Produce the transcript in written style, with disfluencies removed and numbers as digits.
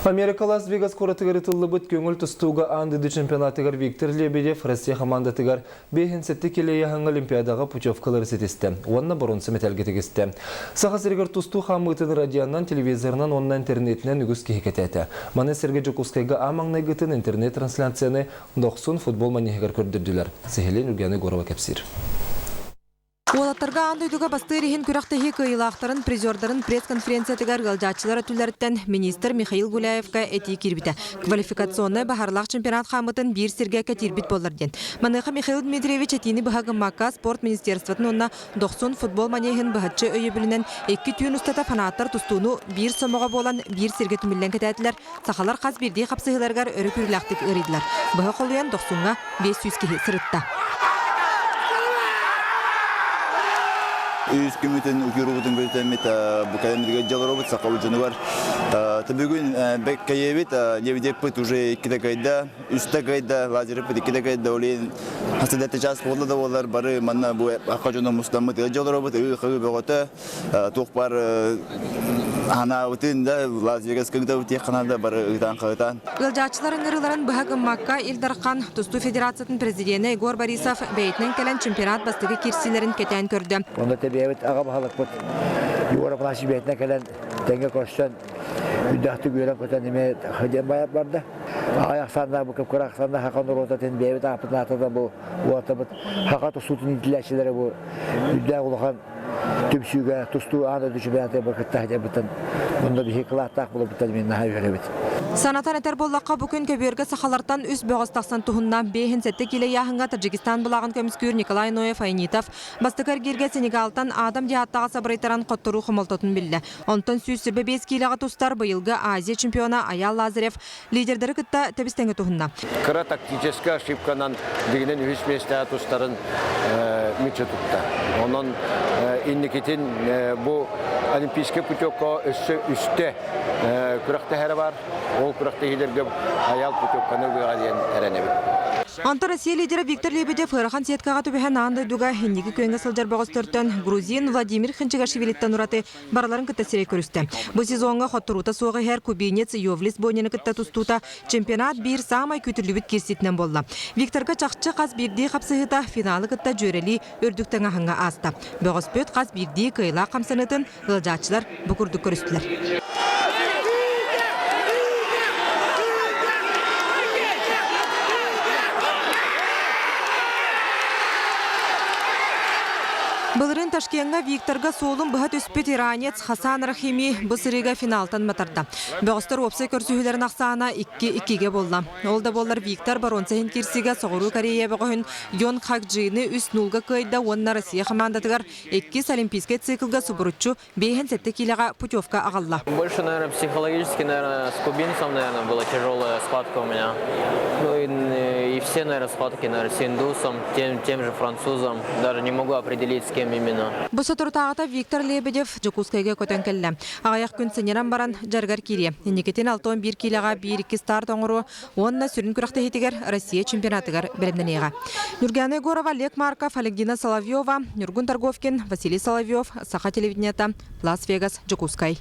Америка Лас-Вегас куоратыгар ытыллыбыт көҥүл тустууга аан дойду чемпионатыгар Виктор Лебедев Россия хамаандатыгар 57 килэйэһаҥҥа Олимпиадаҕа путевкалары ситистэ уонна боруонса мэтээлгэ тигистэ. Саха сиригэр тустуу хаамыытын радионан, телевизорынан уонна интернетинэн үгүс киһи кэтээтэ. Маны сэргэ Дьокуускайга аан маҥнайгытын интернет-трансляцияны Дохсун футбол манеһыгар көрдөрдүлэр. Сиһилиин Ульяна Егорова кэпсиир. Уолаттарга аан дойдуга бастыыр иһин күрэхтэһии кыайыылаахтарын, призердарын пресс-конференциятыгар ыалдьааччылар өттүлэриттэн министр Михаил Гуляевка этии киирбитэ. Квалификационнай баһарлаах чемпионат хаамытын биир сиргэ кэтиирбит буоллар диэн. Маныаха Михаил Дмитриевич этиини быһа гыммакка спорт министерствотын уонна Дохсун футбол манеһын быһаччы өйөбүлүнэн икки түүн устата фанаттар тустууну биир сомоҕо буолан биир сиргэ түмүллэн кэтээтилэр. Сахалар хас биирдии хапсыһыыларыгар өрө күүрүүлээхтик ыарыйдылар. Быһа холуйан Дохсуҥҥа 500 киһи сырытта. Үс күммүтүн укюрубутун көтөммүт бу кэлэммитигэр дьолоробут саха дьонугар бүгүн бэккэйэбит Лебедевпит уже иккитэ кыайда үстэ кыайда Лазаревпит иккитэ кыайда олин хасыдатты час буолла да буолар бары манна бу аха дьоно мустаммыт дьолоробут ыы-хыы бөҕөтө туох бар ханаабытын да Лас-Вегаска ыытабыт диэх да бары ыытаан-хаһытаан. Ыалдьааччылар ыҥырыыларын быһа гыммакка Ил Дархан, Тустуу Федерациятын президенэ Егор Борисов бэйэтинэн кэлэн чемпионат бастакы киирсиилэрин кэтээн көрдө. Онно тэбиэбит аҕа баһылыкпыт Егор Афанасьевич бэйэтинэн кэлэн тэҥҥэ көрсөн үрдээхтик үөрэн-көтөн эмиэ диэн барда. Аҕай ахсааннаах бу кып-кыра ахсааннаах хака норуотатын бэйэбит ааппытын аатата бу уолаттарбыт хака тустуутун иитиллээччилэрэ бу үрдээх улахан түмсүүгэ тустуу аан дойду чемпионатыгар кытта сылдьарбыттан онно биһиги кылааттаах буоларбыттан мин наһаа үөрэбит. Санатан этэр буоллахха, бу күн көбүөргэ сахалартан үс бөҕөс тахсан туһунна. 57 киилэ ыйааһыҥҥа Таджикистан былааҕын көмүскүүр Николай Ноев Айнитов бастакы эргииргэ Сенегалтан Адам Диаттаҕа сабырыйтаран хотторуу хомолтотун биллэ. Онтон 125 киилэҕэ тустар быйылгы Азия чемпиона Аял Лазарев лидердэри кытта тэбис-тэҥэ туһунна. Кыра тактическай ошибканан дигинэн үһүс миэстэҕэ тустарын мүччү тутта. Онон инникитин бу олимпийскай путевка өссө үстэ күрэхтэһэрэ бар. Ол күрэхтэһиилэргэ Айаал путевканы ылыаҕа диэн эрэнэбит. Онтон Россия лидера Виктор Лебедев ыарахан сеткаҕа түбэһэн аан дойдуга инники күөҥҥэ сылдьар бөҕөстөртөн грузин Владимир Хинчигашвилиттан ураты барыларын кытта сирэй көрүстэ. Бу сезоҥҥа хотторуута суох иһэр кубинец Йовлис Бонины кытта тустуута чемпионат биир саамай күүтүллүбүт киирсиитинэн буолла. Викторга чахчы хас биирдии хапсыһыыта финалы кытта дьүөрэлии үрдүк таҥаһыҥҥа ааста. Бөҕөспүт хас биирдии кыайыылаах хамсаныытын ыалдьааччылар бу курдук көрүстүлэр. Былырыын Ташкеҥҥа Викторга суолун быһа түспүт иранец Хасан Рахими бу сырыыга финалтан матарда. Бөҕөстөр уопсай көрсүһүүлэрин ахсаана 2-2-гэ буолла. Ол да буоллар Виктор боруонса иһин киирсиигэ Соҕуруу Корея бөҕөһүн Йон Хакджины 3-0-га кыайда уонна Россия хамаандатыгар иккис олимпийскай циклга субуруччу 57 киилэҕэ путевка аҕалла. Больше, наверное, психологически, наверное, с кубинцем, наверное, была тяжелая схватка у меня. Ну и, и все, наверное, схватки, наверное, с индусом, тем, тем же французом. Даже не могу определить, с кем именно. Бу соторутааҕыта Виктор Лебедев Дьокуускайга көтөн кэллэ. Аҕыйах күн сынньанан баран дьарыгар киириэ. Инникитин 61 киилэҕэ 1-2 старт оҥоруо уонна сүрүн күрэхтэһиитигэр Россия чемпионатыгар бэлэмнэниэҕэ. Нюргана Егорова, Олег Марков, Александра Соловьева, Нюргун Торговкин, Василий Соловьев, Саха телевидениета, Лас-Вегас, Дьокуускай.